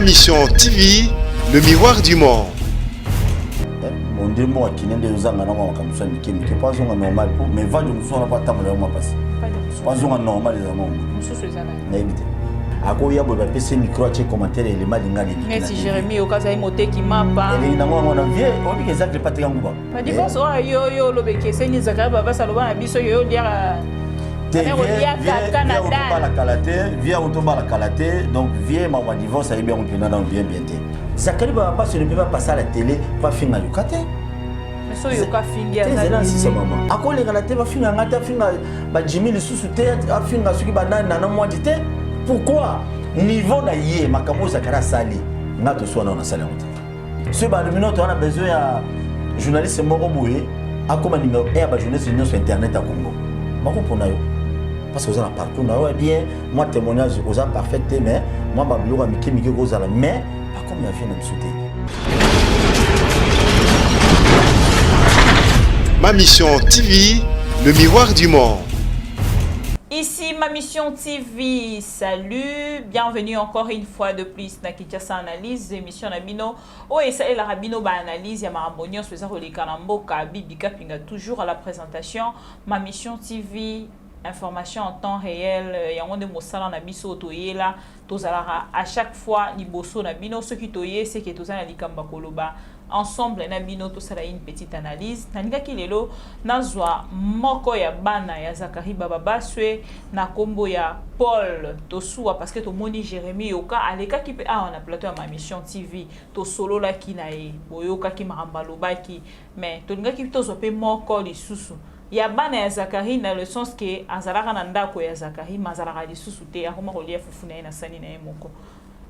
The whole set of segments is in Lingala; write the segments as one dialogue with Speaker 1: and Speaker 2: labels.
Speaker 1: Ma Mission TV, le miroir du monde.
Speaker 2: Monde moko akine nde ozanga na mwa makambo mosusu ya mike mike mpo azonga normal mpo mais vandi mosusu wana mpo atambola yango mwa mpasi mpo azonga normal eza mwa nayebi te akoya boye bapesi micro atie commentaire elema linga
Speaker 3: neti Jérémie okazali moteki mapa
Speaker 2: elengi nango yango na vie obika eza grippe ateka nguba
Speaker 3: ba divorce oyo yo yo oloba ekeseni Zakari Babasa aloba na biso yo oliaka
Speaker 2: tebala kala te vie yango tobala kala te donc vie mama divorce ayebi yango mpena nano bien bien te. Zakari Babasa ne peut pas passer à la télé po afinga yoka te. Ezali nsisa mama akoleka na te bafinga nga te, afinga bajimi lisusu te, afinga soki banani nana mwadi te. Pourquoi niveau na ye makambo oyo Zakari asali nga toswana nasali yango te. Soki balobi no toza na besoin ya journaliste moko boye akóma numéro 1 ya bajournaliste nyonso internet ya Congo, bakopona yo parce que oza na parcours na yo ya bien, mwa témoignage oza parfait te, mais mwa babiloko ya mike mike kozala, mais bakomi ya vie na biso te.
Speaker 1: Ma Mission TV, le miroir du monde.
Speaker 3: Ici Ma Mission TV, salut, bienvenue encore une fois de plus na Kinshasa Analyse, émission na bino oyo esalelaka bino baanalyse ya makambo nyonso eza koleka na mboka. Bibi Kapinga toujours à la présentation. Ma Mission TV, information en temps réel, yango nde mosala na biso. Toyela tozalaka à chaque fois liboso na bino. Soki toye, seke toza na likambo ya koloba ensemble na bino, tosala une petite analyse. Nalingaki lelo nazwa moko ya bana ya Zakari Bababaswe na nkombo ya Paul Tosuwa, parce que tomoni Jérémie Yoka alekaki mpe awa na plateau ya Ma Mission TV, tosololaki na ye, boyokaki makambo alobaki, mais tolingaki tozwa mpe moko lisusu ya bana ya Zakari, na le sens ke azalaka na ndako ya Zakari ma azalaka lisusu te, akoma kolia fufu na ye na sani na ye moko.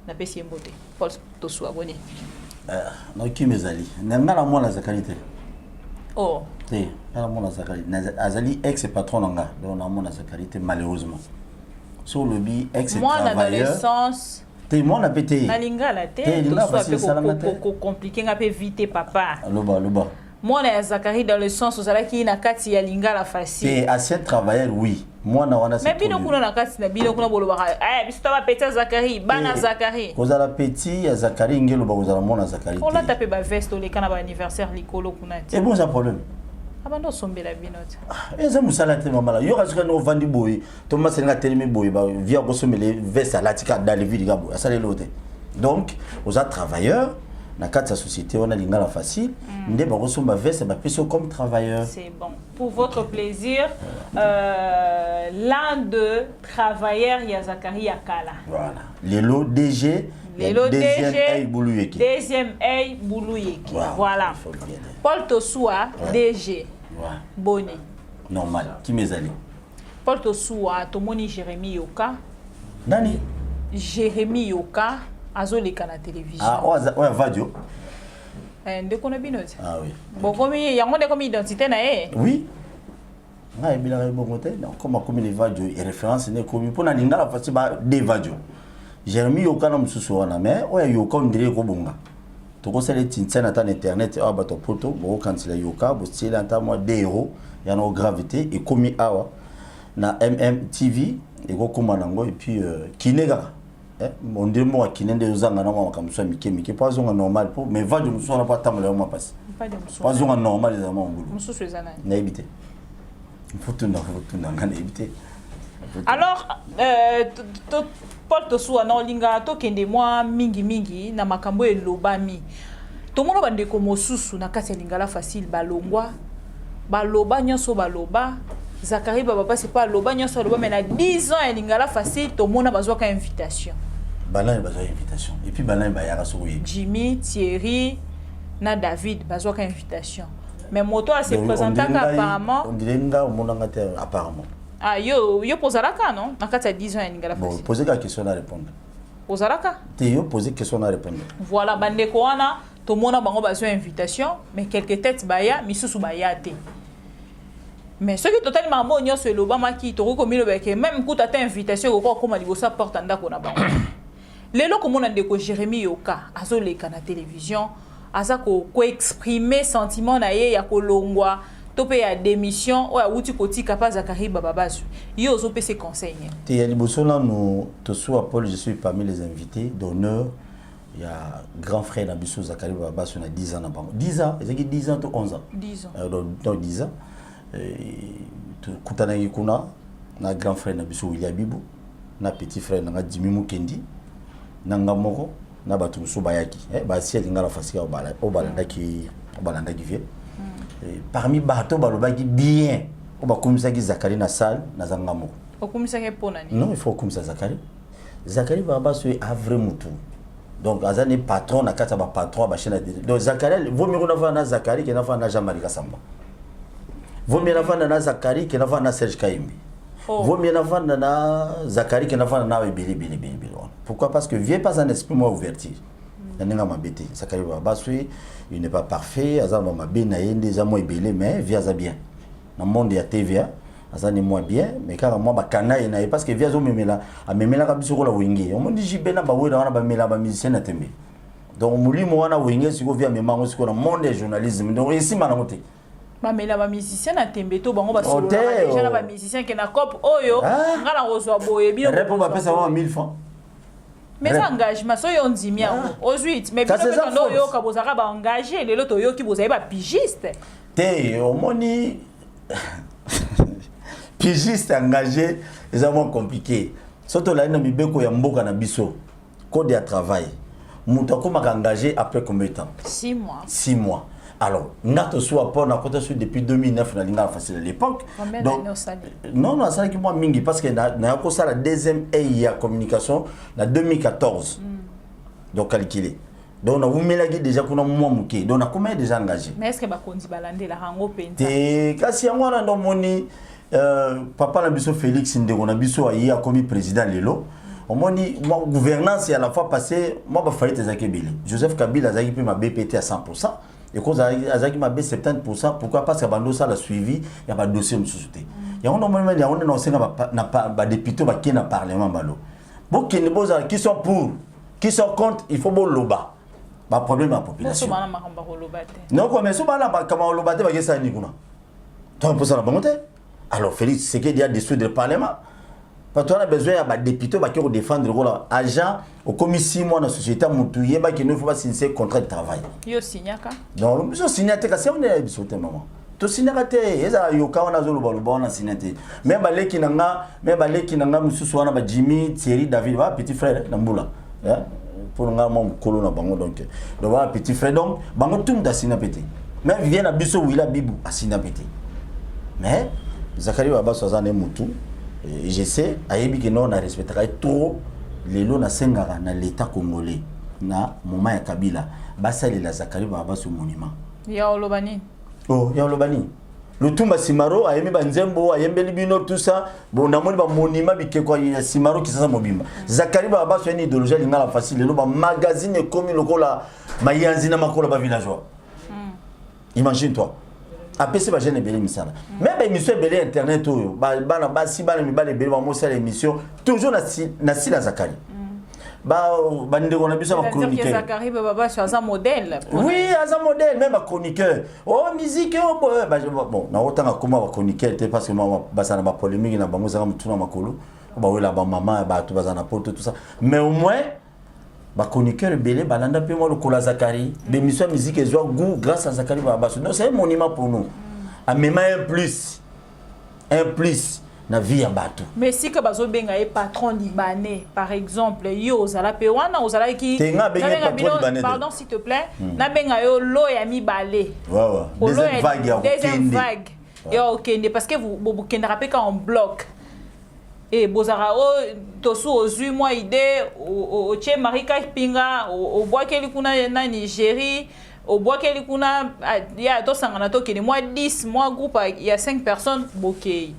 Speaker 3: Napesi ye mbote. Paul Tosuwa, boni?
Speaker 2: Nokimi ezali na nga na mwana Zakari te.
Speaker 3: Oh.
Speaker 2: Te, nga na mwana Zakari azali ex patron na nga, donc na mwana Zakari te malheureusement. So olobi ex
Speaker 3: mwana dans le sens
Speaker 2: te, mwana mpe te.
Speaker 3: Na lingala te, Tosuwa mpe kocompliquer nga mpe vie te, papa.
Speaker 2: Aloba, aloba.
Speaker 3: Mwana ya Zakari dans le sens ozalaki na kati ya Lingala Facile.
Speaker 2: Te, ancien travailleur, oui, mwana wana.
Speaker 3: Mais bino kuna na kati na bino kuna bolobaka eh, biso ta bapeti ya Zakari, bana Zakari.
Speaker 2: Kozala petit ya Zakari nge loba kozala mwana Zakari te.
Speaker 3: Olata mpe baveste, oleka na baanniversaire likolo kuna te.
Speaker 2: Ebon, eza problème.
Speaker 3: Abanda osombela bino te.
Speaker 2: Eza mosala te, mamala. Yoka, soki ndenge ovandi boye to maselinga atelemi boye, bavie akosomela veste, alati kaka dans le vide kaka boye, asali eloko te. Donc oza travailleur na kati ya société wana Lingala Facile, nde bakosomba veste, bapesi yo comme travailleur.
Speaker 3: C'est bon pour votre plaisir, l'un de travailleurs ya Zakari ya kala.
Speaker 2: Voilà, lelo DG.
Speaker 3: Lelo
Speaker 2: deuxième
Speaker 3: DG
Speaker 2: œil Buluyeke.
Speaker 3: Deuxième œil Buluyeke.
Speaker 2: Wow,
Speaker 3: voilà.
Speaker 2: Il faut bien dire.
Speaker 3: Paul Tosuwa. DG. Boni?
Speaker 2: Normal, kimi ezali.
Speaker 3: Paul Tosuwa, tomoni Jérémie Yoka.
Speaker 2: Nani?
Speaker 3: Jérémie Yoka azoleka na télévision.
Speaker 2: Ah, oyo avadio.
Speaker 3: Eh, ndeko na bino te.
Speaker 2: Ah oui.
Speaker 3: Bokomi yango nde komi identité na ye.
Speaker 2: Oui, ngai ayebelaka ye bongo te. Donc comme akomi na Evadio e référence ne ekomi mpo na Lingala Facile ba de Vadio Jérémi Yoka na mosusu wana, mais oyo ayoka ondire ekobonga tokosala etintiane ata na internet awa, bato ya poto bokokanisela yoka botieli ata mwa 2 euro yana o grave te, ekomi awa na MMTV, ekokóma nango. Et puis kine kaka ondire moko akine nde ozanga na mwa makambo mosusu ya mike mike mpo azonga normal mpo mais vadio mosusu wana mpo atambola yango mwa mpasi mpo azonga normal eza mwa ngulu.
Speaker 3: Mosusu eza nani?
Speaker 2: Nayebi te, fotunda nga nayebi te.
Speaker 3: Alors Paul Tosuwa, na olinga tokende mwa mingimingi na makambo elobami. Tomona bandeko mosusu na kati ya Lingala Facile balongwa, baloba nyonso baloba, Zakari Babapasi mpe aloba nyonso aloba, mais na 10 ans ya Lingala Facile tomona bazwaka invitation.
Speaker 2: Banani bazwaka invitation et puis banani bayaka soki oyebi?
Speaker 3: Jimmy, Thierry na David bazwaka invitation, mais moto ase présentaka apparemment.
Speaker 2: On dirait nga omonanga te apparemment.
Speaker 3: Ah, yo mpo ozalaka non na kati ya 10 ans ya Lingala
Speaker 2: Bon.
Speaker 3: Facile.
Speaker 2: Poser ka question na répondre.
Speaker 3: Ozalaka.
Speaker 2: Te, yo poser question na répondre.
Speaker 3: Voilà, bandeko wana tomona bango bazwa invitation, mais quelques têtes baya, misusu baya te. Mais soki totali makambo oyo nyonso elobamaki, tokoki komiloba ke même kuta ata invitation ekoki kokóma liboso ya porte ya ndako na bango. Lelo komona ndeko Jérémi Yoka azoleka na télévision, aza koexprime sentiment na ye ya kolongwa to mpe ya démission oyo awuti kotika mpe Zakari Bababaswe, ye ozopesa conseil nini?
Speaker 2: Te, ya liboso nanu, Tosuwa Paul, je suis parmi les invités d'honneur. Ya grand frère na biso Zakari Babaso na 10 ans na bango. 10 ans, ezalaki 10 ans to 11 ans?
Speaker 3: 10 ans.
Speaker 2: Donc 10 ans. Tokutanaki kuna na grand frère na biso William Bibu, na petit frère na nga Jimmy Mukendi, na nga moko, na bato mosusu bayaki. Basi ya Lingala Fasika oyo balandaki vie. Parmi bato balobaki bien, oyo bakumisaki Zakari na salle, naza nga moko.
Speaker 3: Okumisaki mpo na nini?
Speaker 2: Non, il faut okumisa Zakari. Zakari Babaso ye a vrai mutu, donc aza ne patron na kati ya bapatron ya bachaîne. Donc Zakari, vaut mieux nafanda na Zakari ke nafanda na Jean-Marie Kasamba, vaut mieux nafanda na Zakari ke nafanda na Serge Kayembe.
Speaker 3: Oh.
Speaker 2: Vaut mieux nafanda na Zakari ke nafanda na ebele ebele ebele ebele wana. Pourquoi? Parce que vieux pas un esprit mwa ouverture na ndenge ya mabe te. Zakari Babaso, il n'est pas parfait, aza na mabe na ye nde eza mwa ebele, mais vieux aza bien na monde ya TVA, aza ni mwa bien, mais kaka mwa bakana ye na ye, parce que vieux azomemela, amemelaka biso kola Wenge. Omoni JB na bawera wana bamela bamusicien na tembe. Donc molimo wana Wenge, sikoyo vieux amema yango sikoyo na monde ya journalisme, donc esima nango te.
Speaker 3: Bamela bamusicien na tembe to bango
Speaker 2: Oh, te,
Speaker 3: basololaka déjà na
Speaker 2: oh.
Speaker 3: bamusicien ke na cope oyo
Speaker 2: Ah.
Speaker 3: nga na kozwa boye, bino
Speaker 2: repo
Speaker 3: bokozwa
Speaker 2: bapesa
Speaker 3: boye.
Speaker 2: bango 1000 francs.
Speaker 3: Mais eza
Speaker 2: Rep.
Speaker 3: engagement, soki ondimi yango ozwi, mais bino
Speaker 2: Kasi
Speaker 3: mpe
Speaker 2: eza
Speaker 3: tando
Speaker 2: faute.
Speaker 3: oyoka bozalaka baengage, lelo toyoki bozali bapigiste.
Speaker 2: Te, omoni, pigiste, engagé eza mwa compliqué. So tolali na mibeko ya mboka na biso, code ya travail, moto akomaka engagé après combien de temps?
Speaker 3: 6 mois.
Speaker 2: 6 mois. Alors nga tosuwa mpo nakota su depuis 2009 na Lingala Facile à l'époque.
Speaker 3: Combien
Speaker 2: Donc,
Speaker 3: d'années osali?
Speaker 2: Non, asalaki mwa mingi, parce que naya kosala deuxième A ya communication na 2014. Donc calculé, donc nawumelaki déjà kuna mwa moke, donc nakomaki déjà engagé.
Speaker 3: Mais est ce que bakonzi balandelaka yango mpenza?
Speaker 2: Te, kasi yango wana ndo omoni papa na biso Félix, ndeko na biso, aye akomi président lelo. Omoni mwa gouvernance ya la fois passée, mwa bafaillite ezalaki ebele. Joseph Kabila azalaki mpe mabe pe te à 100, ekoza azalaki mabe 70. Pourquoi? Parce que bando osala suivi ya badossier mosusu te. Yango ndo omoni, yango nde na osenga badéputé bakei na parlement, balo bokende, bozala qui sont pour, qui sont contre, il faut boloba baproblème ya population.
Speaker 3: Bosomana makambo ya koloba te.
Speaker 2: Noko, mais so bana bakama oloba te, bakesala nini kuna? To mposala bango te. Alors Félix Tshisekedi a dissoudre le parlement, bato wana besoin ya badéputé bake kodéfendre kola agent. Okomi 6 mois na société ya motu, yebaki no, faut basinise contrat de travail.
Speaker 3: Yo signaka?
Speaker 2: Donc biso sinya te, kasi yango nde ya biso te, mama. Tosinyaka te, ezala yoka wana azolobaloba wana, sinya te. Me baleki na nga, me baleki na nga mosusu wana, bajimi, Thierry, David, ba petit frère na mbula mpo nga mwa mokolo na bango, donc ba petit frère, donc bango tout mutu asinya mpe te. Même vieux na biso Wila Bibu asinya mpe te. Mais Zakari Babaso aza ne mutu, je sais, ayebi ke no na respectaka ye trop. Lelo nasengaka na l'état congolais, na moment ya Kabila, basalela Zakari Babaso monument.
Speaker 3: Ya oloba nini?
Speaker 2: Oh, ya oloba nini? Lutumba Simaro ayembi banzembo, ayembeli bino, tout ça. Bon, namoni bamonima bikeko ya Simaro Kisasa mobimba. Zakari Babaso yani idéologie ya Lingala Facile, lelo bamagazine ekomi lokola mayanzi na makolo ya bavillageois. Imagine toi, apesi bajeune ebele misala, me baémission ebele ya internet oyo, bana basi, bana mibali ebele bamosala émission toujours na sila Zakari. Bandeko na biso ya bachroniqueur.
Speaker 3: Zakari Babaso aza modèle.
Speaker 2: Oui, aza modèle. Même bachroniqueur, oh, musique oh, bon, naotanga koma bachroniqueur te, parce que bazala na bapolémique na bango, ezaka motu na makolo, bawela bamama ya bato baza na poto, tout ça. Mais au moins bachroniqueur ebele balanda mpe mwa lokola Zakari, bémission ya musique ezwa goût grâce à Zakari Babaso. Donc c'est un monument pour nous, amema un plus, un plus na vie ya bato.
Speaker 3: Mais sika bazobenga ye patron libanais, par exemple, yo ozala mpe wana, ozalaki?
Speaker 2: Te, nga abengi ye
Speaker 3: Nabenga
Speaker 2: patron
Speaker 3: bino-
Speaker 2: libanais te.
Speaker 3: Pardon, s'il te plaît, nabenga yo lo ya mibale.
Speaker 2: Ouais.
Speaker 3: Olo
Speaker 2: Deuxième vague ya
Speaker 3: deuxième
Speaker 2: kokende.
Speaker 3: Vague ya okende, parce que bokendaka mpe ka en bloc e bozalaka o tosu ozwi mwa idée, otie Marika Pinga, obwakeli kuna na Nigérie, obwakeli kuna, ah, ya tosangana tokende mwa 10, mwa groupe ya 5 personnes, bokei.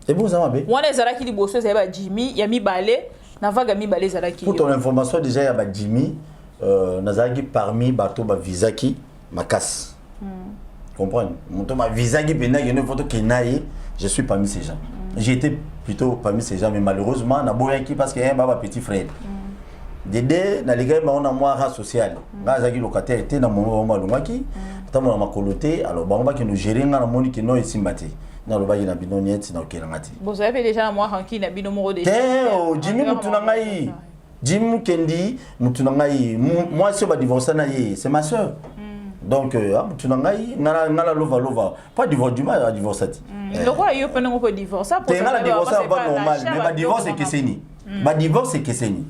Speaker 2: Eboza mabe.
Speaker 3: Wana ezalaki liboso, ezali bajimi ya mibale, na vague ya mibale ezalaki.
Speaker 2: Pour ton information, déjà ya bajimi, nazalaki parmi bato bavizaki makasi. Comprendre, moto bavizaki mpenza kende, faut tokenda ye, je suis parmi ces gens. J'ai été plutôt parmi ces gens, mais malheureusement naboyaki, parce que un baba petit frère. Dede nalekaki bango na mwa race sociale. Ngai azalaki locataire te na momo bango balongwaki, ntango na makolo te. Alors bango bakende gérer, ngai namoni ke no, esimba te. Nalobaki na bino nieti, naokelanga te.
Speaker 3: Bozali mpe déjà na mwa rancune na bino moko déjà?
Speaker 2: Te, oh, Jimmy mutu na ngai. Jimmy Mukendi, mutu na ngai, mwasi oyo badivorce na ye, c'est ma soeur. Donc mutu na ngai, nga na lova lova pas divorce, du mal adivorce ti.
Speaker 3: Lokola yo mpe ndenge mpo divorce.
Speaker 2: Te, nga na divorce pas normal, mais badivorce ekeseni, badivorce ekeseni,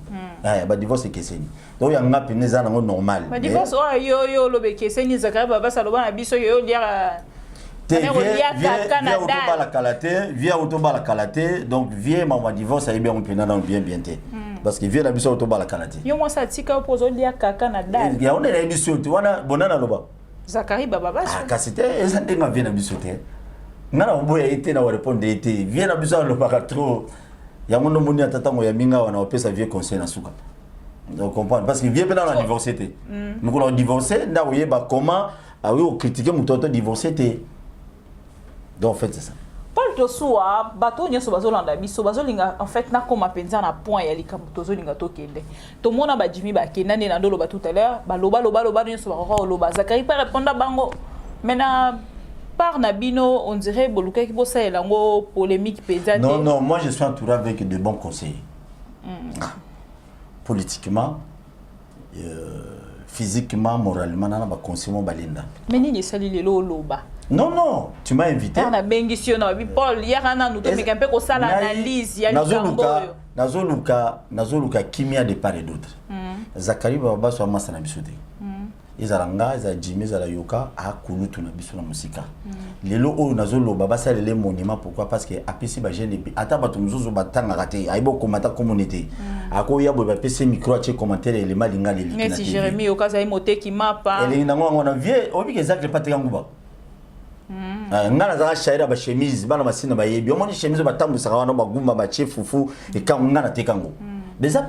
Speaker 2: badivorce ekeseni. Donc yanga pene eza nango normal.
Speaker 3: Badivorce oyo yo oloba ekeseni. Zakari Babasa aloba na biso yo oliaka.
Speaker 2: Te, vie autobala kala te, vie autobala kala te. Donc vie mama divorce ayebi yango mpena nano bien bien te, parce que vie na biso autobala kala te.
Speaker 3: Yo mwasi atika yo mpo ozolia kaka na dal.
Speaker 2: Yango nde nayebi biso te wana bona naloba.
Speaker 3: Zakari Bababaswe.
Speaker 2: Kasi te, eza ndenge vie na biso te. Nga na koboya ye te, na korépondre ye te. Vie na biso alobaka trop, yango nde omoni ata ntango ya minga wana opesa vie conseil na suka. Donc comprendre, parce que vie mpe nano adivorce te. Mokolo adivorce nde akoyeba comment akoki kocritiquer moto ato divorce te. Donc en fait, c'est ça.
Speaker 3: Paul Tosuwa, bato nyonso bazolanda biso bazolinga. En fait, nakóma mpenza na point ya likambo tozolinga tokende. Tomona bajimi bakenda nde na ndoloba tout à l'heure, baloba loba loba nyonso bakoka koloba. Zakari mpe répondre bango, mais na part na bino, on dirait bolukaki bosalela yango polémique mpenza te.
Speaker 2: Non, non, moi je suis entouré avec de bons conseillers. Politiquement, physiquement, moralement, nana baconseil mo balinda.
Speaker 3: Mais nini esali lelo oloba?
Speaker 2: Non, non, tu m'as invité.
Speaker 3: Ntango nabengisi yo na babi Paul, yaka nanu tomeka mpe kosala analyse ya likambo oyo.
Speaker 2: Nazoluka kimia de part et d'autre. Zakari Babaso amasa na biso te. Ezala nga, ezala Jimi, ezala Yoka, akulutu na biso na mosika. Lelo oyo nazoloba, basalele monument. Pourquoi? Parce que apesi bajeune, ata bato mosusu batangaka te, ayebi okoma ata komone te, akoya boye, bapesi micro, atie commentaire, elema lingala eleki na
Speaker 3: neti
Speaker 2: TV.
Speaker 3: Jérémi Yoka azali moteki mapa.
Speaker 2: Elengi nango yango wana. Vie oyebiki Ezakle mpe ateka nguba. Nga nazalaka shaire ya bachemise, bana masina bayebi. Omoni chemise oyo batambwisaka wana, bagumba batie fufu ekango, nga nateka yango.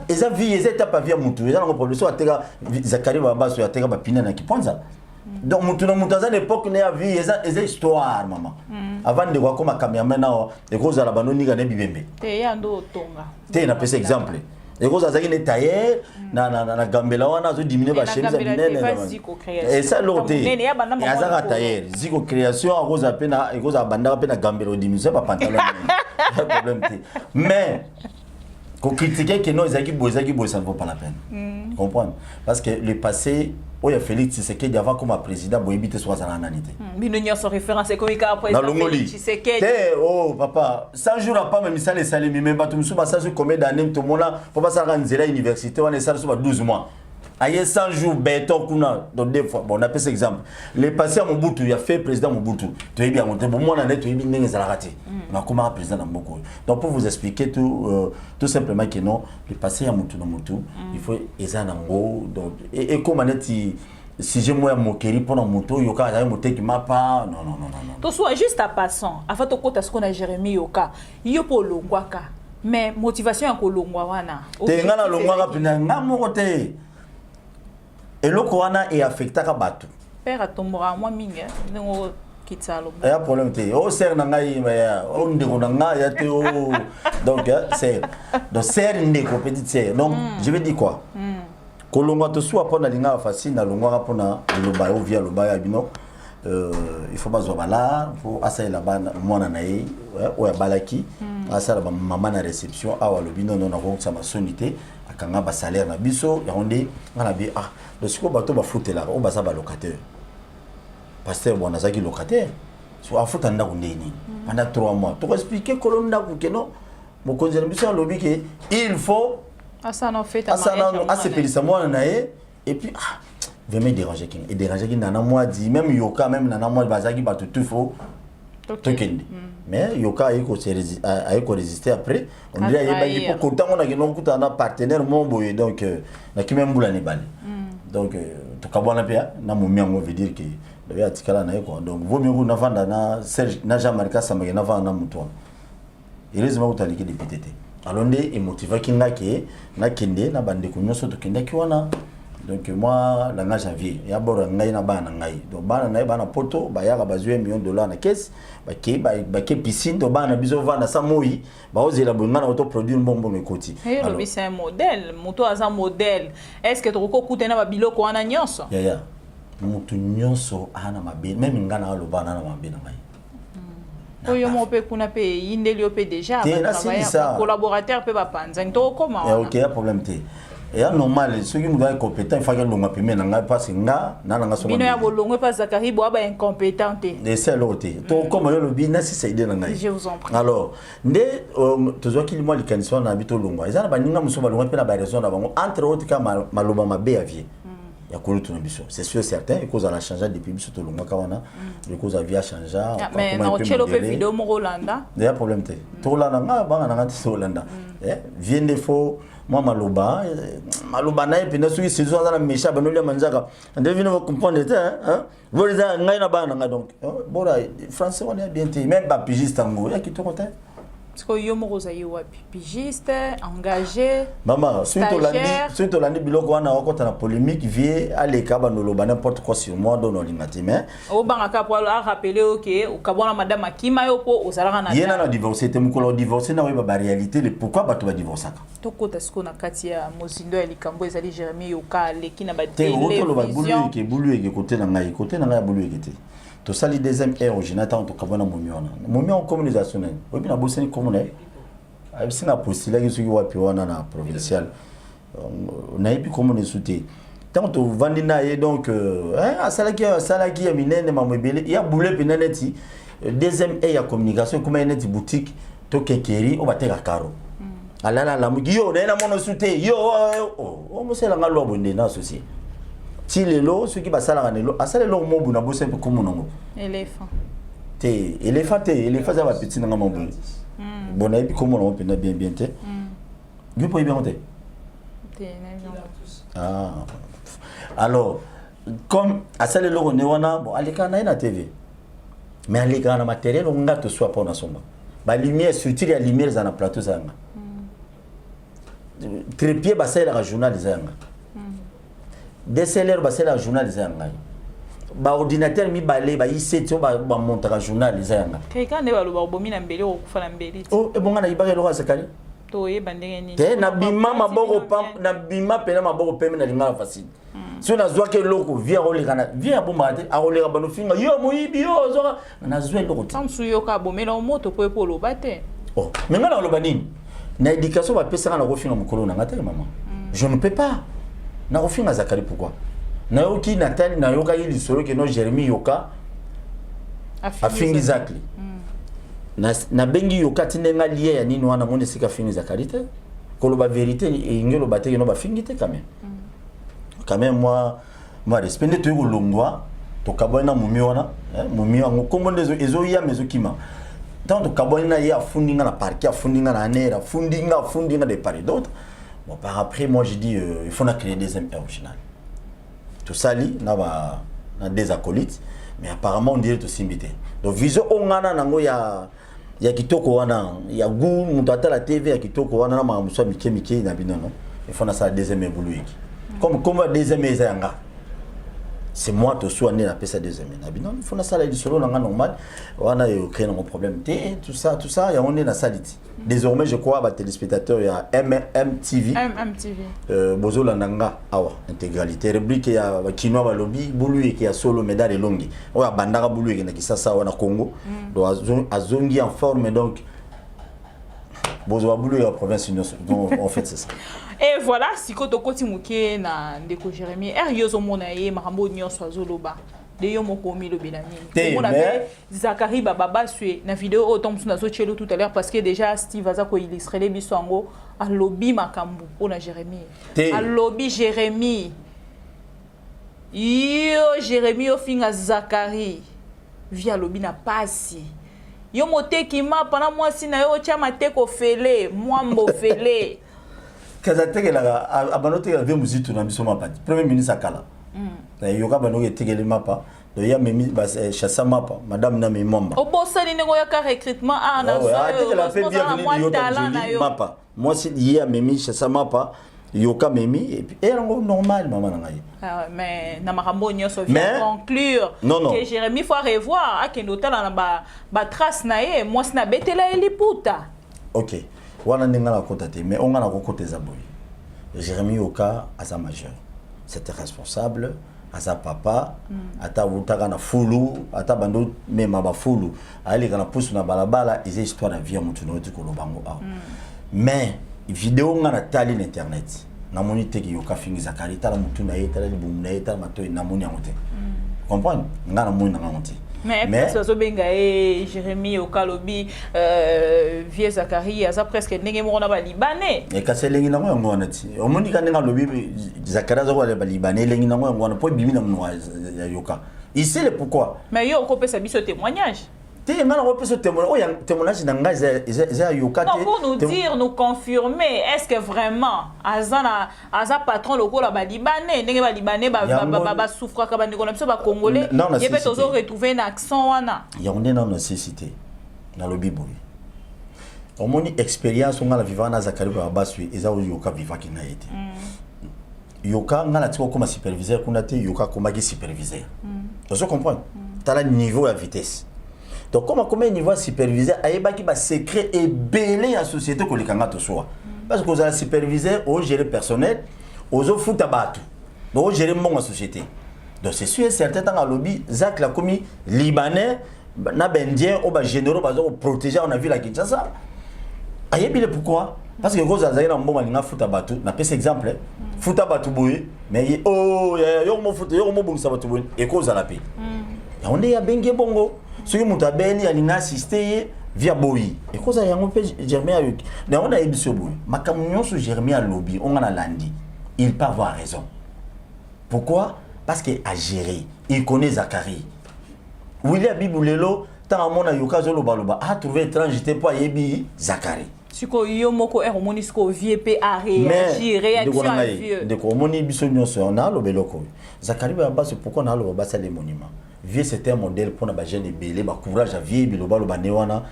Speaker 2: Eza vie, eza étape ya vie ya mutu, eza nango problème. So ateka Zakari Babaso, ateka bapine na Kiponza. Donc mutu na mutu aza na époque na ya vie, eza histoire mama. Avant ndeko akoma cameraman awa, ekozala banoninga na bibembe.
Speaker 3: Te, ya ndo otonga.
Speaker 2: Te, napesa exemple. Ekozala azalaki ne tailleur na Gambela wana, azodimine bachemise ya minene. Esa eloko te, azaka tailleur Ziko Création, akozala mpe na ekozala bandaka mpe na Gambela, odimise bapantalon, problème te. Mais kocritiquer que non, ezalaki boye, ezalaki boye, ça ne vaut pas la peine. Comprendre, parce que le passé oyo ya Félix Tshisekedi avant koma président, boyebi te soki azalaka nani te.
Speaker 3: Bino nyonso référence ekomi kaka président.
Speaker 2: Nalongoli te. Oh papa, 100 jours apama misala esalemi, mais bato mosusu basala soki combien d'année? Tomona mpo basalaka nzela ya université wana, esala so ba 12 mois, aye 100 jours, béton kuna. Donc deux fois, bon, napesa exemple, le passé ya Mobutu, ya fait président Mobutu, toyebi yango te. Bomwana nde toyebi ndenge ezalaka te, nakomaka président na mboka oyo. Donc pour vous expliquer tout simplement que non, le passé ya mutu na mutu, il faut eza nango. Donc ekóma neti sujet moko ya mokeri mpona moto oyo kaka azali moteki mapa. Non, non, non, non.
Speaker 3: Tosuwa juste en passant, avant tokota sikoyo na Jérémi Yoka, yo mpo olongwaka, mais motivation ya kolongwa wana?
Speaker 2: Te, nga nalongwaka mpena nga moko te. Eloko wana eaffectaka bato.
Speaker 3: Père atomboka mwa mingi ndenge okitisa lobo.
Speaker 2: Eya problème te. O sere na ngai, o ndeko na ngai ya te o. Donc sere, donc sere ndeko, petite sere. Donc je vais dire quoi? Kolongwa tosuwa mpo na lingaka facile. Nalongwaka mpona liloba oyo vi aloba ya bino. Il faut bazwa balar mpo asalela bana, mwana na ye oyo abalaki, asala bamama na réception awa. Alobi nono, nakokisa masoni te, akanga basalaire na biso. Yango nde nga na bi ah, donc sikoyo bato bafutelaka oyo baza balocataire. Pasteur bon, azalaki locataire, so afuta ndako nde nini pendant 3 mois. Tokoexpliquer kolo ndako ke non, mokonzi na biso alobi ke il faut
Speaker 3: asala
Speaker 2: asepelisa mwana na ye. Et puis ah, vraiment edérangeaki nga, edérangeaki Nana Mwadi, même Yoka, même Nana Mwadi, bazalaki bato tout faut tokende. Mais Yoka aye korésister. Après on dirait ayebaki mpo kotango nakende okutana na partenaire mo boye. Donc nakimi mbula na ebale. Donc tokabwana mpe na momi yango, veut dire que oyo atikala na ye quoi. Donc vaut mieux navanda na Serge na Jean Marie Kasambake, navanda na moto wana. Heureusement kuta aleki député te. Alors nde emotivaki nga ke nakende na bandeko nyonso tokendaki wana. Donc moi, langage janvier ya boro ya ngai na bana na ngai. Donc bana na ye, bana poto, bayaka bazwi 1 million de dollar na caisse, bake piscine. Donc bana na biso vanda sa moi, baozela boye, ngai na otoproduire mbongo ekoti.
Speaker 3: Elobi c'est un modèle, moto aza modèle. Est ce que tokoki okutana babiloko wana nyonso?
Speaker 2: Yaya, moto nyonso aa na mabe, même ngai na aloba na mabe na ngai.
Speaker 3: Oyo moko mpe kuna mpe eyindeli yo mpe déjà.
Speaker 2: Te, nasilisa.
Speaker 3: Collaborateur mpe bapanzani, tokokoma.
Speaker 2: Ok, ya problème te. Eya normal, soki moto aza compétent, ifaki alongwa pembeni na ngai, parce nga na nanga.
Speaker 3: Bino ya bolongwe mpa Zakari, boa ba incompétent te.
Speaker 2: Esa eloko te, tokoma yo lobi nasisa idée na ngai.
Speaker 3: Je vous en prie.
Speaker 2: Alors nde tozwaki mwa likanisi wana na bi tolongwa. Eza na baninga mosusu balongwa mpe na baraison na bango, entre autres ka maloba mabe ya vie ya kolutu na biso. C'est sûr, certain, ekozala change depuis biso tolongwaka wana, ekozala vie achange.
Speaker 3: Mais na otielo mpe video moko olanda.
Speaker 2: Eya problème te, tolanda nga banga na nga te, tolanda vie nde fo mwa maloba maloba na ye mpenza. Soki saison aza na méchant, banolia manzaka nde vino comprendre te eza ngai na bana na ngai. Donc bora français wana ya bien te, même bapigiste yango ya kitoko te.
Speaker 3: Sikoyo yo moko ozali wapi? Pigiste, engagé?
Speaker 2: Mama, soki tolandi biloko wana, okota na polémique. Vie aleka bandoloba n'importe quoi sur moi, donc olinga te, mais
Speaker 3: Obangaka po arappeler oke okabwana madame akima yo mpo ozalaka na
Speaker 2: Ye nano divorce te. Mokolo divorce na oyeba baréalité, le pourquoi bato badivorçaka.
Speaker 3: Tokota sikoyo na kati ya mozindo ya likambo. Ezali Jérémie Yoka aleki na
Speaker 2: Te, otoloba bulu eke, bulu eke kote na ngai, kote na ngai ya bulu eke te. Tosali deuxième ère original ntango tokabwana momi wana. Momi yango komona eza so nani oyebi, na bosani komona ye. Ayebisi nga postulaki soki wapi wana na provincial, nayebi komona esu te. Ntango tovandi na ye, donc asalaki ya minene, mambo ebele ya bule mpena neti deuxième e ya communication ekoma ye neti boutique to kekeri oyo bateka karo. Alala, alamuki, yo naye namona su te, yo omosalanga lwa boye nde na associé ti lelo. Soki basalaka lelo, asala eloko mobu na bosa mpe komona ngo.
Speaker 3: Éléphant.
Speaker 2: Te, éléphant te, éléphant eza bapeti nanga maboye. Bon, nayebi komona ngo mpenza bien bien te. Yo mpo oyebi yango te. Ah. Alors comme asala eloko nde wana, bon, alekaka na ye na TV, mais alekaka na matériel oyo nga toswa mpo nasomba balumière, structure ya lumière eza na plateau eza yanga, trépied basalelaka journal eza yanga, DSLR basalelaka journal eza ya ngai, baordinateur mibale ba i7 oyo bamontaka journal eza yanga.
Speaker 3: Keka nde baloba obomi na mbeli, okokufa na mbeli.
Speaker 2: Oh, ebonga nayibaka eloko ya Zakari?
Speaker 3: Toyeba ndenge nini?
Speaker 2: Te, nabima maboko, nabima pena maboko pembe na lingala facile. Soki nazwaki eloko, vie akoleka na vie abombaka te, akoleka banofinga yo moyibi, yo ozwaka, nazwa eloko te.
Speaker 3: Mosusu yoka abomela moto po epo oloba te.
Speaker 2: Oh, mais nga nakoloba nini? Na éducation bapesaka, nakofinga mokolo na nga te, mama, je ne peux pas. Nakofinga Zakari pourquoi? Nayoki, natali, nayokaki lisolo keno Jérémi Yoka afingi Zakli. Nabengi Yoka, ti ndenge alie ya nini wana, moni esika afingi Zakari te. Koloba vérité, elingi oloba te keno bafingi te. Quand même, quand même, moi respect. Nde toyei kolongwa, tokabwani na momi wana. Momi yango nkombo nde ezoyama, ezokima. Ntango tokabwani na ye, afundi nga na parquet, afundi nga na ANR, afundi nga, afundi nga de part et d'autre. Bon, par après, moi j'ai dit il faut na créer deuxième original. Tosali na ba na des acolytes, mais apparemment on dirait tosimbi te. Donc vision oyo nga na nango ya kitoko wana, ya goût, moto atala TV ya kitoko wana na makambo mosusu ya mike mike na bino, non, il faut nasala deuxième ebulu eki. Comme ya deuxième eza ya nga, c'est moi tosuwa nde napesa deuxième na bino, il faut nasala lisolo na nga normal wana, ecrée nango problème te, tout ça, tout ça. Yango nde nasali ti désormais, je crois, batéléspectateur ya MMTV.
Speaker 3: MMTV.
Speaker 2: Bozolanda nga awa intégralité rubrique ya bakinois balobi bulu eke ya solo. Médard elongi oyo abandaka bulu eke na Kisasa wana Congo, donc azongi en forme. Donc bozwa bulu ya province nyonso. Donc en fait c'est ça.
Speaker 3: Et voilà, sikoyo tokoti moke na ndeko Jérémie r. Yo ozomona ye makambo nyonso azoloba de yo moko, omilobela nini? Komona mpe Zakari Bababaswe na video oyo, ntango mosusu nazotielo tout à l'heure, parce que déjà Steve aza koillustrele biso yango. Alobi makambo mpona Jérémie, alobi: "Jérémie, yo Jérémie, ofinga Zakari vi." Alobi na pasi: "Yo moteki mapa na mwasi na yo, otya mateko ofele mwambo ofele."
Speaker 2: Kasi atekelaka, abanda otekela vie mozitu na biso mapa ti premier ministre akala. Yoka banda oyo etekeli mapa, donc ye amemi chassa mapa, madame na amemi mwamba.
Speaker 3: Obosani ndenge oyaka recrutement a
Speaker 2: atekela mpe bienvenu yota mapa, mwasi ye amemi chassa mapa, yoka amemi, et puis eyango normal, mama na ngai.
Speaker 3: Ah, mais na makambo nyonso vient conclure
Speaker 2: non, non.
Speaker 3: que Jérémie faut revoir, akende otala na batrace na ye, mwasi na betela ye liputa.
Speaker 2: Ok, wana ndenge nakota te, mais onga nakokota eza boye: Jérémie Yoka aza majeur, c'était responsable, aza papa. Ata awutaka na fulu, ata bando mema bafulu, ayeleka na pusu na balabala, eza histoire ya vie ya motu. Nauti koloba yango awa. Mais video nga natali na internet, Namoni te ke Yoka afingi Zakari. Tala mutu na ye, tala libumu na ye, tala matoyi, namoni yango te. Comprendre? Nga namoni na ngango te.
Speaker 3: Mais place bazobenga ye Jérémie Yoka alobi vieux Zakari aza presque ndenge moko na balibanais.
Speaker 2: Kasi elengi nango yango wana ti. Omoni ka ndenge alobi Zakari aza kola balibanais, elengi nango yango wana po ebimi na monoko ya Yoka. Il sait le pourquoi.
Speaker 3: Mais yo okopesa biso témoignage.
Speaker 2: Te, nga nakopesa témoignage, oyo témoignage na ngai eza ya Yoka te.
Speaker 3: Non, pour nous dire, nous confirmer, est-ce que vraiment aza na aza patron lokola balibanais, ndenge balibanais basouffraka bandeko na biso bacongolais, ye mpe tozo retrouver na accent wana?
Speaker 2: Yango nde nano nasisi te. Nalobi boye, omoni expérience nga na vivaka na Zakari Bababaswe eza oyo Yoka vivaki na ye te. Yoka, nga natika okoma superviseur kuna te, Yoka akomaki superviseur. Ozo comprendre? Tala niveau ya vitesse. Donc comme akomi niveau ya superviseur, ayebaki basecret ebele ya société koleka nga tosoa, parce que ozala superviseur, ogérer personnel, ozofuta bato, donc ogérer mbongo ya société. Donc c'est sûr et certain, ntango alobi Zacle akomi libanais na baindien oyo bagénéraux baza koprotéger awa na ville ya Kinshasa, ayebi le pourquoi, parce que kozala azalaki na mbongo, alinga afuta bato. Napesa exemple, futa bato boye, mais ye oh, yo mofuta, yo mobongisa bato boye, ekozala mpe yango nde abengi ye bongo. Soki moto abeli, alinga assiste ye via boyi, ekozala yango mpe Jérémie ayoki yango. Nayebi so boye, makambo nyonso Jérémie alobi, onga nalandi, il peut avoir raison. Pourquoi? Parce que a géré, il connaît Zacharie William Bibu. Lelo ntango amona Yoka azolobaloba, a trouvé étrange te, mpo ayebi Zacharie.
Speaker 3: Sikoyo yo moko ere omoni sikoyo vieux mpe aréagir, réaction ya vieux?
Speaker 2: Ndeko, omoni biso nyonso naaloba eloko oyo, Zacharie Bababaswe, pourquoi naaloba basala monument? Vieux, c'était un modèle mpona bajeune ebele. Bacourage ya vieux, bilobaloba nde wana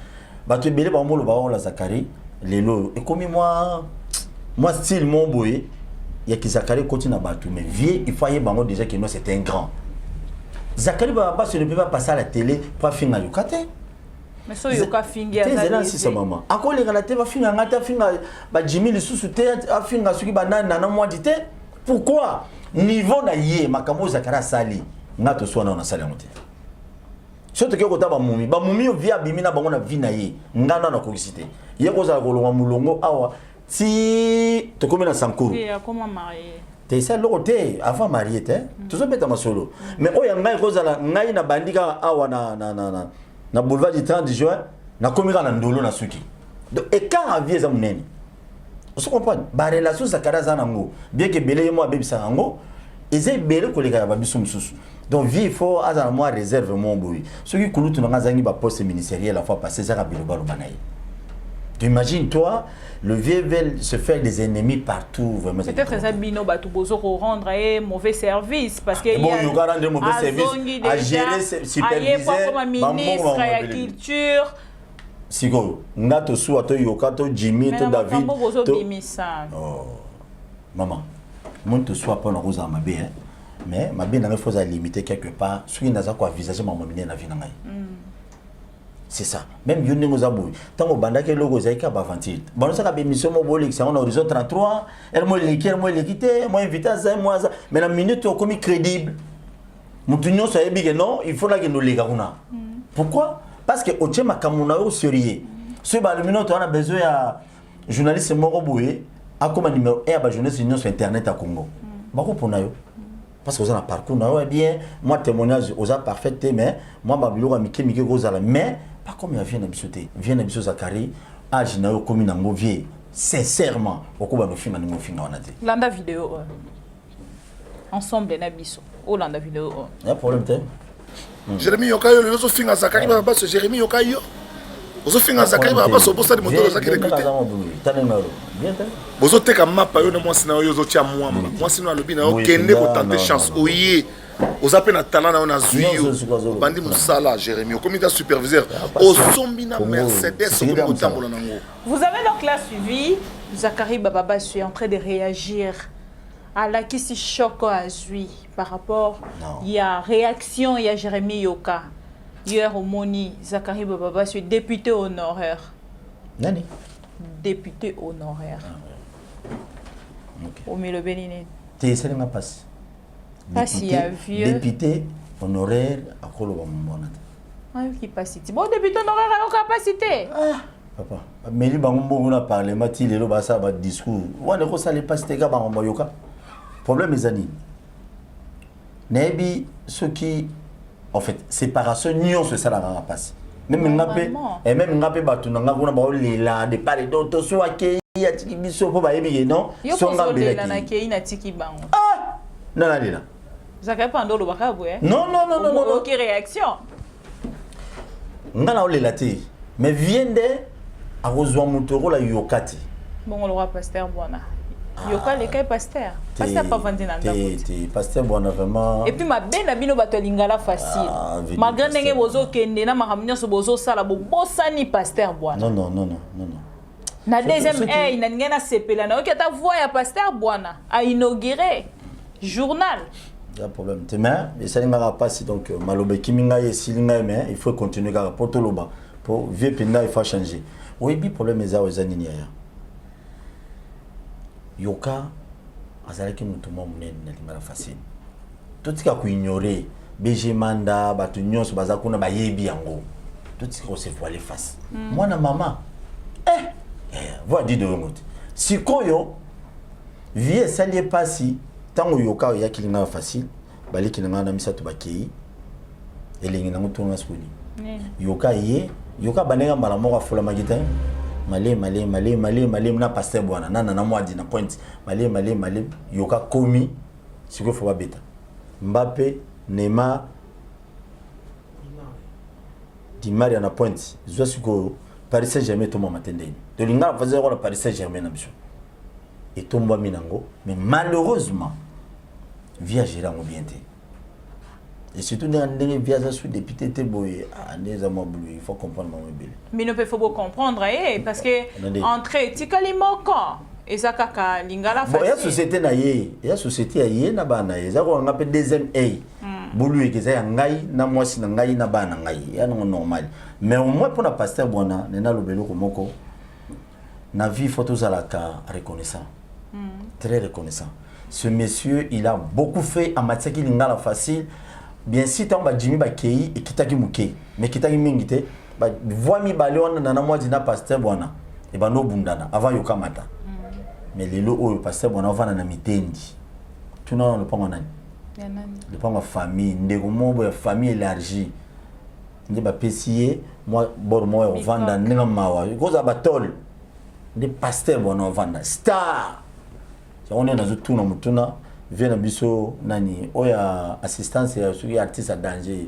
Speaker 2: bato ebele bamoloba ola Zacharie. Lelo oyo ekomi mwa style mo boye ya kizakari ekoti na bato, mais vieux, il faut ayeba yango déjà que non, c'est un grand. Zacharie Bababaswe ne peut pas passer à la télé po afinga Yoka te.
Speaker 3: Mais so Yoka fingi?
Speaker 2: Te, ezali asisa mama akolekana te, bafinga nga te, afinga bajimi lisusu te, afinga soki banani nana mwadi te. Pourquoi? Niveau na ye, makambo oyo Zakari asali, nga toswana oyo nasali yango te. So tokoki kota bamumi, bamumi oyo vieux abimi na bango na vie na ye, nga nano akokisi te. Ye kozala kolongwa molongo awa ti tokomi na Sankuru.
Speaker 3: Akoma marié.
Speaker 2: Te, esa eloko te, avant marié te, tozobeta masolo. Mais oyo ya ngai kozala ngai na bandi kaka awa na boulevard du 30 juin, nakomi kaka na Ndolo na suki. Donc écart ya vie eza monene, ozo comprendre? Barelation Zakari aza nango, bien que ebele ye mo abebisaka yango, eza ebele koleka ya babiso mosusu. Donc vieux, il faut azala mwa réserve mo boye. Soki kulutu nanga azangi baposte ministériel la fois passée, ezaka bilobaloba na ye. Tu imagines, toi, le vieux veut se faire des ennemis partout, vraiment.
Speaker 3: Peut-être eza bino bato bozo rendre ye mauvais service, parce que
Speaker 2: bon, yoka rendre mauvais service à gérer superviseur
Speaker 3: ministre ya culture.
Speaker 2: Sikoyo nga tosuwa, toyoka, to Jimmy, to David.
Speaker 3: Bozobimisa.
Speaker 2: Oh. Mama, moni tosuwa mpona kozala mabe, mais mabe na ngai faut ozala limité quelque part. Soki naza koavisage makambo minene na vie na ngai, c'est ça même. Yo ndenge oza boye, ntango obandaki eloko ezalaki kaka baaventure, banosaka bémission mo bolekisa yango na Horizon 33, ele mo eleki, ele mo eleki te, mo invité aza, mo aza, mais na minute okomi crédible, motu nyonso ayebi ke non, il faut nakende oleka kuna. Pourquoi? Parce que otie makambo na yo sérieux. Soki balobi no, toza na besoin ya journaliste moko boye akóma numéro 1 ya bajournaliste nyonso internet ya Congo, bakopona yo, parce que oza na parcours na yo ya bien. Moi, témoignage oza parfait te, mais moi babiloko ya mike mike kozala, mais pas comme ya vieux na biso te. Vieux na biso Zakari, age na yo okomi nango, vieux, sincèrement, okoba nofinga ndenge ofinga wana te.
Speaker 3: Landa video oyo ensemble na biso, olanda video oyo.
Speaker 2: Ya problème te.
Speaker 4: Jérémi Yoka, yo lelo ozofinga Zakari Bababaswe. Jérémi Yoka, yo ozofinga Zakari Bababaswe, obosani moto ozalaki recruté. Bozoteka mapa, yo na mwasi na yo. Ozotia mwamba, mwasi no alobi na yo kende kotenter chance. Oye, oza mpe na talent na yo, nazwi yo, obandi mosala. Jérémi, okomi ta superviseur, osombi na Mercedes, okomi kotambola nango.
Speaker 3: Vous avez donc là suivi Zachary Bababaswe en train de réagir alakisi choc azwi par rapport.
Speaker 2: Non.
Speaker 3: Il y a réaction, il y a Jérémy Yoka. Hier omoni Zachary Bababaswe, député honoraire.
Speaker 2: Nani?
Speaker 3: Député honoraire.
Speaker 2: Ok.
Speaker 3: Omilobeli nini?
Speaker 2: Te, esalinga mpasi.
Speaker 3: Pasi ya vieux.
Speaker 2: Député honoraire akoloba momona te.
Speaker 3: Ayoki pasi ti bon, député honoraire ayoka pasi te.
Speaker 2: Papa, bameli bango mbongo na parlement, ti lelo basala badiscours wana, ekosala epasi te. Ka bango bayoka problème eza nini? Nayebi soki, en fait, séparation nyonso esalaka kaka mpasi. Même nga mpe, même nga mpe, bato na nga kuna baolela de part et d'autre. So akei, atiki biso, mpo bayebi ke non.
Speaker 3: Songa mbelaki, natiki bango.
Speaker 2: Ah, nanalela.
Speaker 3: Zakari pando olobaka boye.
Speaker 2: Non, non, non, non, non.
Speaker 3: Oki réaction.
Speaker 2: Nga na olela te, mais vie nde akozwa moto okola yoka te.
Speaker 3: Bongo lokwa pasteur Bwana, yoka lekai pasteur, pasteur pavandi na ndako.
Speaker 2: Te, pasteur Bwana vraiment.
Speaker 3: Et puis mabe na bino bato ya Lingala Facile, malgré ndenge bozokende na makambo nyonso bozosala, bobosani pasteur Bwana.
Speaker 2: Non, non, non, non, non, non.
Speaker 3: Na deuxième ey na ndenge nasepela, nayoki ata voix ya pasteur Bwana ainauguré journal.
Speaker 2: Ya problème te, mais esali ngaka mpasi. Donc maloba ekimi ngai, esili ngai, mais il faut continuer kaka mpo toloba, po vie mpenza il faut changer. Oyebi problème eza oyo eza nini, yaya? Yoka azalaki motu mwa monene na Lingala Facile. Totika koignore BG Manda, bato nyonso baza kuna bayebi yango. Totika kose voiler face. Mwana mama, eh, voi dido yongo te. Sikoyo vie esali ye mpasi. Ntango yoka oyaki Lingala Facile, baleki na ngai na misato bakei elengi nango tonga sikoyo yoka ye, yoka bandenge mbala moko afulamaki te. Malemi, malemi, malemi, malemi, malemi na pasteur Bwana nana na mwadi na pointe, malemi, malemi, malemi, yoka komi sikoyo fo babeta Mbappe, Neymar, Di Maria na pointe. Zwa sikoyo Paris Saint Germain etombwama te ndeni tolingaka faza na Paris Saint Germain na biso etombwami nango, mais malheureusement vie agéré yango bien te. Et surtout ndenge vie aza sous député te boye, nde eza mwa bulu. Il faut comprendre bango ebele.
Speaker 3: Bino mpe faut bocomprendre ye, parce que entrée etikali moko, eza kaka Lingala.
Speaker 2: Bon, ya société na ye, ya société ya ye na bana na ye, eza kokanga mpe deuxième a bulu eke eza ya ngai na mwasi na ngai na bana na ngai, ya nango normal. Mais au moins mpona pasteur Bwana, nde naloba eloko moko: na vie faut tozalaka reconnaissant, très reconnaissant. Ce monsieur, il a beaucoup fait. Amatiaki Lingala Facile. Bien sûr, ntango bajimi bakei, ekitaki moke, mais ekitaki mingi te. Voix mibale wana, nana mwadi na pasteur Bwana, ebanda obundana avant yokamata. Mais lelo oyo pasteur Bwana ovanda na mitendi, tuna wana lopango nani? Lopango ya famille, ndeko moko boye ya famille élargie nde bapesi ye mwa bord moko ya kovanda. Ndenge mawa ekozala batole nde pasteur Bwana ovanda star yango. Nde nazotuna motuna vie na biso nani oyo ya assistance ya soki artiste ya danger,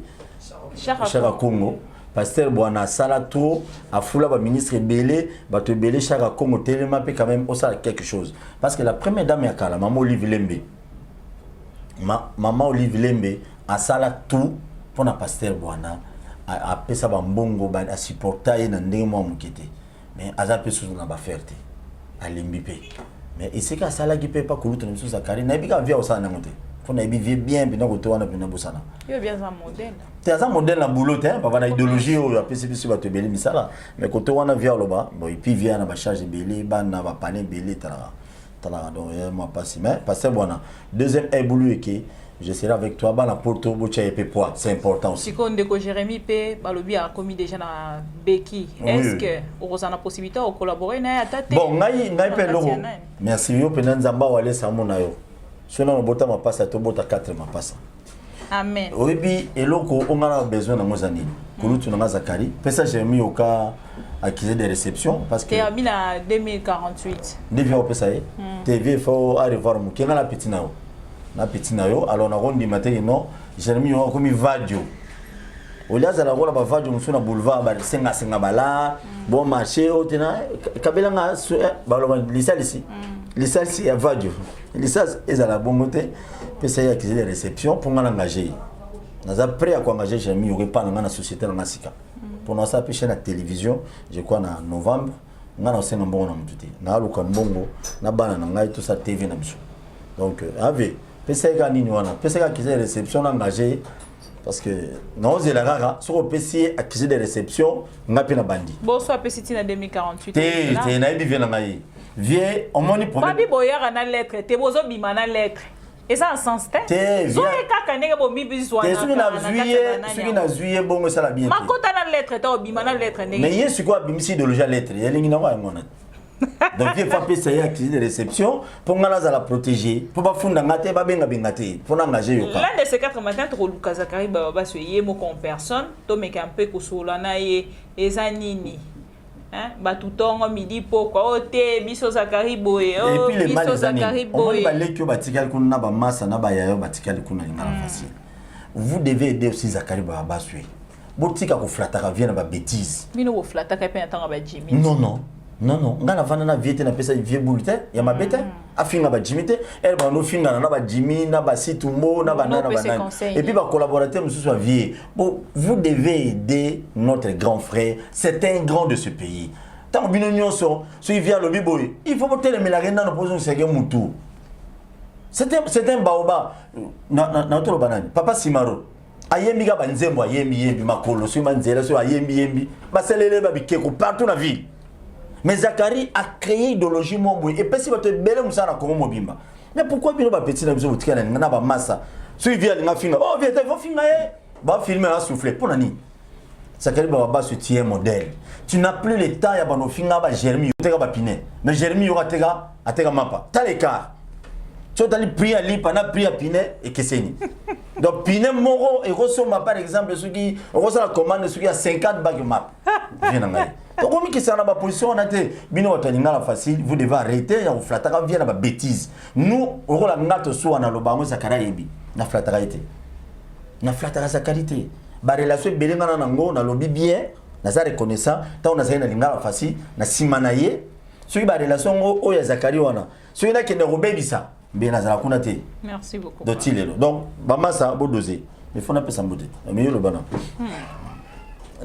Speaker 2: Chaka Congo. Pasteur Bwana asala trop, afula baministre ebele, bato ebele. Chaka Congo telema mpe quand même osala quelque chose, parce que la première dame ya kala, mama Olive Lembe, mama Olive Lembe asala tout mpona pasteur Bwana, apesa bambongo, asupporta ye na ndenge mwa moke te. Mais aza mpe susu na baaffaire te, alembi mpe. Mais esika asalaki mpe pa koluta na biso Zakari, nayebi kaka vie akosala nango te, mpo nayebi vie bien mpena kote wana mpena bosana. Te, aza modèle na boulot te, papa, na idéologie oyo apesi biso bato ebele misala. Mais kote wana vie aloba bon, et puis vie na bacharge ebele, bana bapane ebele, etalaka talaka. Donc mwa pasi. Mais pasteur Bwana, deuxième ebulu eke, je serai avec toi. Bana Poto, botya ye mpe poids, c'est important aussi.
Speaker 3: Sikoyo ndeko Jérémi mpe balobi akomi déjà na beki. Est ce que okozala na possibilité ya kocollaborer na ye ata te?
Speaker 2: Bon, ngai mpe eloko, merci yo mpena. Nzambe awa alesa mona yo so nano bota mapasa, tobota 4 mapasa.
Speaker 3: Amen.
Speaker 2: Oyebi eloko oyo ngai na besoin nango eza nini? Kulutu na nga Zakari, pesa Jérémi oka accusé de réception, parce que
Speaker 3: te abi na 2048.
Speaker 2: Nde vie opesa ye te, vie faut arevoir moke. Ngai na petit na yo, na petit na yo, alors nakondima te. Non, Jérémi yo akomi vadio, olia azala kola bavadio mosusu na boulevard, basengasenga bala bon marché oyo te na kabelanga baloba lisalisi, lisalisi ya vadio, lisasi ezala bongo te. Pesa ye accusé de réception mpo nga na engage ye. Naza prêt ya koengage Jérémi yoko epa na nga na société na nga sika, mpo nasala mpe chaîne ya télévision, je crois na novembre. Nga na osenga mbongo na motu te, naaluka mbongo na bana na ngai, tosala TV na biso. Donc ave pesa ye kaka nini wana, pesa ye kaka accusé de réception na engage ye, parce que naozela kaka soki opesi ye accusé de réception, nga mpe na bandi.
Speaker 3: Boso apesi ntina 2048.
Speaker 2: Te te, nayebi vie na ngai, vie omoni problème.
Speaker 3: Babi boyaka na lettre te, bozobima na lettre. Eza na sens te.
Speaker 2: Te,
Speaker 3: Zwa ye kaka ndenge
Speaker 2: Te, soki
Speaker 3: bomibizwana.
Speaker 2: nazwi ye, soki nazwi ye bongo esala bien te.
Speaker 3: Makota na lettre te, obima na lettre ndenge.
Speaker 2: Mais ye sikoyo abimisi idéologie ya lettre, yalingi nango yango wana. Donc ye faut apesa ye accusé de réception mpo ngai nazala protégé, mpo bafunda nga te, babengabenga te, mpo na engage Yoka.
Speaker 3: L'un de ces quatre matins, tokoluka Zakari Bababaso ye moko en personne, tomeka mpe kosolola na ye. Eza nini? Hein? Bato ntongo, midi, pokwa, o te biso Zakari boye,
Speaker 2: Et
Speaker 3: o
Speaker 2: puis le mal
Speaker 3: biso
Speaker 2: eza nini?
Speaker 3: Zakari
Speaker 2: Omoni
Speaker 3: boye.
Speaker 2: Baleki oyo batikali kuna na bamasa na bayaya oyo batikali kuna Lingala facile, vous devez aider aussi Zakari Bababaswe. Botika koflataka vieux na babêtise.
Speaker 3: Bino boflataka mpe na ntango ya bajimi.
Speaker 2: Non, non, non, non, ngai navanda na vieux te, napesa vieux bulu te ya mabe te, afinga bajimi te. Ere bando ofingana na bajimi na basitumbo na banani na
Speaker 3: Opesa
Speaker 2: banani.
Speaker 3: conseil.
Speaker 2: Et puis bacollaborateur mosusu ya vieux. Bon, vous devez aider notre grand frère, c'est un grand de ce pays. Ntango bino nyonso, soki vieux alobi boye, il faut botelemelaka ye nano mpo ozongisaka ye mutu. C'est un baoba. Naotoloba nani? Papa Simaro ayembi ka banzembo, ayembi yembi makolo, soki banzela, soki ayembi yembi, basalele babikeko partout na ville. Mais Zakari a créé idéologie moko boye epesi bato ebele mosala na Congo mobimba. Mais pourquoi bino bapeti na biso botika na linga na bamasa, soki vieux alinga finga, oh vieux te, faut finga ye, bafilme, asouffle mpo na nini? Zakari Bababaso, tu es modèle, tu n'as plus le temps ya bano finga ba Jérémie oteka bapine. Mais Jérémie yoka ateka, ateka mapa, tala écart. So otali prix ya lipa na prix ya pine ekeseni. Donc pine moko ekosomba, par exemple, soki okosala commande soki ya 50 bag map, vieux na ngai, tokomikisana na baposition wana te. Bino bato ya Lingala facile, vous devez arrêter ya koflataka vieux na babêtise. Nous, okola nga tosuwa na loba yango, Zakari ayebi naflataka ye te, naflataka Zakari te. Barelation ebele nga na nango, nalobi bien, naza reconnaissant. Ntango nazali na Lingala facile, na nsima na ye, soki barelation yango oyo ya Zakari wana, soki nakende kobebisa mbe, nazala kuna te.
Speaker 3: Merci beaucoup.
Speaker 2: Donc ti lelo, donc bamasa bodose, mais faut napesa mbote te, mais yo loba na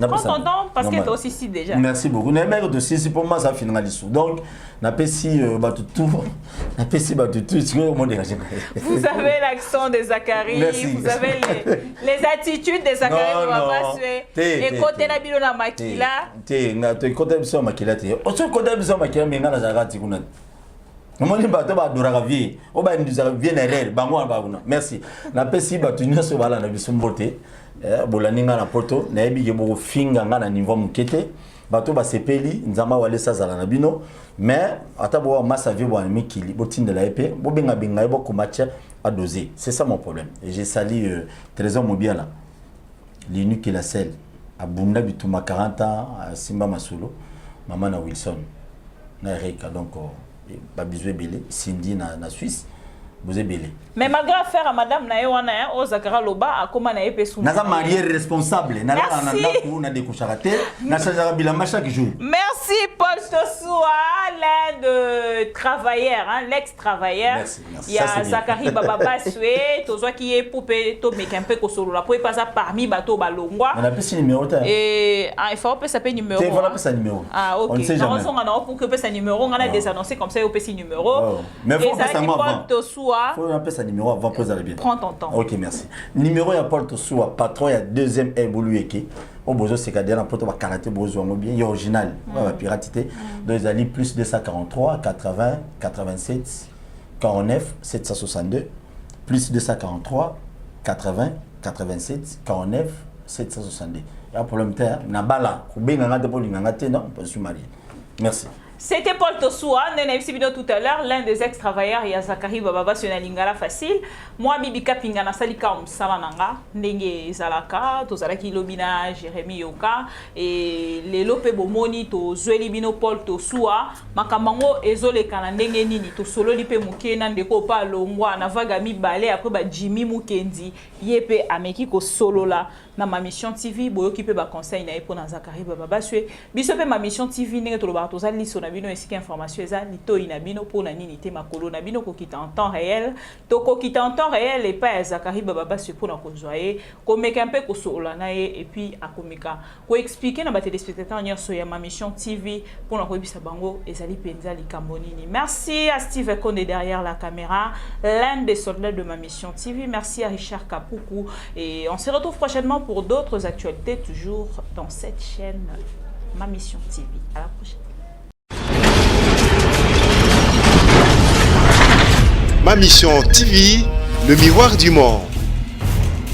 Speaker 3: Prends ton temps parce que toi aussi si déjà.
Speaker 2: Merci beaucoup. Nayebaki tosisi mpo masa afininga lisu. Donc napesi bato tout, napesi bato tout sikoyo modérange.
Speaker 3: Vous avez l'accent de Zachary,
Speaker 2: Merci.
Speaker 3: vous avez les attitudes de Zachary
Speaker 2: Non, non.
Speaker 3: Bababaswe.
Speaker 2: Te,
Speaker 3: Et
Speaker 2: te,
Speaker 3: côté
Speaker 2: te.
Speaker 3: la bilo na makila.
Speaker 2: Te, nga te kota biso ya makila te. Oso kota biso ya makila, me nga nazalaka ti kuna. Omoni bato badoraka vieux, oyo baindusaka vieux na erreur, bango wana bakuna. Merci, napesi bato nyonso balanda biso mbote. Bolandi nga na poto, nayebi ke bokofinga nga na niveau moke te. Bato basepeli, Nzambe awalesa azala na bino. Mais ata bowa masa vieux bwana mikili, botindela ye mpe, bobengabenga ye, bokoma tia adosé. C'est ça mon problème. Et j'ai sali Trésor Mobiala, l'unique et la selle, abunda bituma 40 ans, asimba masolo mama na Wilson na Erika. Donc babizu ebele, Cindy na Suisse, boza ebele.
Speaker 3: Mais malgré affaire à madame na ye wana, hein, oyo Zachary aloba akóma na ye mpe suna.
Speaker 2: Naza marié responsable, nalala na
Speaker 3: Merci.
Speaker 2: ndako, nadekushaka te, nachangeaka bilamba chaque jour.
Speaker 3: Merci Paul Tosua, l'un de travailleurs, hein, l'ex-travailleur.
Speaker 2: Merci, merci.
Speaker 3: Il y a
Speaker 2: Ça, c'est bien.
Speaker 3: Zachary Bababaswe, tozwaki ye poupe tomeka mpe kosolola po epaza parmi bato balongwa.
Speaker 2: Mais napesi numéro te.
Speaker 3: Et ah, il faut opesa pe numéro.
Speaker 2: Te, faut
Speaker 3: hein.
Speaker 2: napesa numéro.
Speaker 3: Ah
Speaker 2: On
Speaker 3: ok.
Speaker 2: ne sait jamais.
Speaker 3: Nazonga na pour que opesa numéro, ngana désannoncer comme ça opesi numéro.
Speaker 2: Oh. Mais faut opesa
Speaker 3: Ezalaki
Speaker 2: yango
Speaker 3: Paul
Speaker 2: avant.
Speaker 3: Tosua.
Speaker 2: Faut napesa numéro avant po ezala bien.
Speaker 3: Prends ton temps.
Speaker 2: Ok, merci. Numéro ya Paul Tosua, patron ya deuxième ebolu eke oyo bozoseka deya na poto, bakala te, bozwa yango bien ya original oyo bapirate te. Donc ezali plus 243 80 87 49 762, plus 243 80 87 49 762. Ya problème te na bala kobenga nga te mpo olinga nga te. Non, je suis marié. Merci.
Speaker 3: C'était Paul Tosua, Nene Bino tout à l'heure, l'un des ex-travailleurs, ya Zachary Bababa sur Lingala facile. Moi, Bibi Kapinga, na salika mosala na nga, ndenge zalaka, tozalaki lobi na Jérémy Yoka, et lelo pe bomoni, tozweli bino Paul Tosua, makambango ezoleka na ndenge nini, tosololi pe moke na ndeko pa longwa, na vaga mibale, après ba Jimmy Mukendi, ye pe ameki ko solola na Ma Mission TV, boyoki mpe baconseil na ye mpo na Zakari Bababaswe. Biso mpe Ma Mission TV, ndenge tolobaka, toza liso na bino esika information eza, litoi na bino, mpo na nini te makolo na bino kokita en temps réel. Tokokita en temps réel epai ya Zakari Bababaswe mpona kozwa ye, komeka mpe kosolola na ye, et puis akomeka koexpliquer na batéléspectateur nyonso ya Ma Mission TV mpona koyebisa bango ezali mpenza likambo nini. Merci à Steve Konde derrière la caméra, l'un des soldats de Ma Mission TV. Merci à Richard Kapuku et on se retrouve prochainement pour d'autres actualités, toujours dans cette chaîne Ma Mission TV. À la prochaine.
Speaker 1: Ma Mission TV. Le miroir du monde.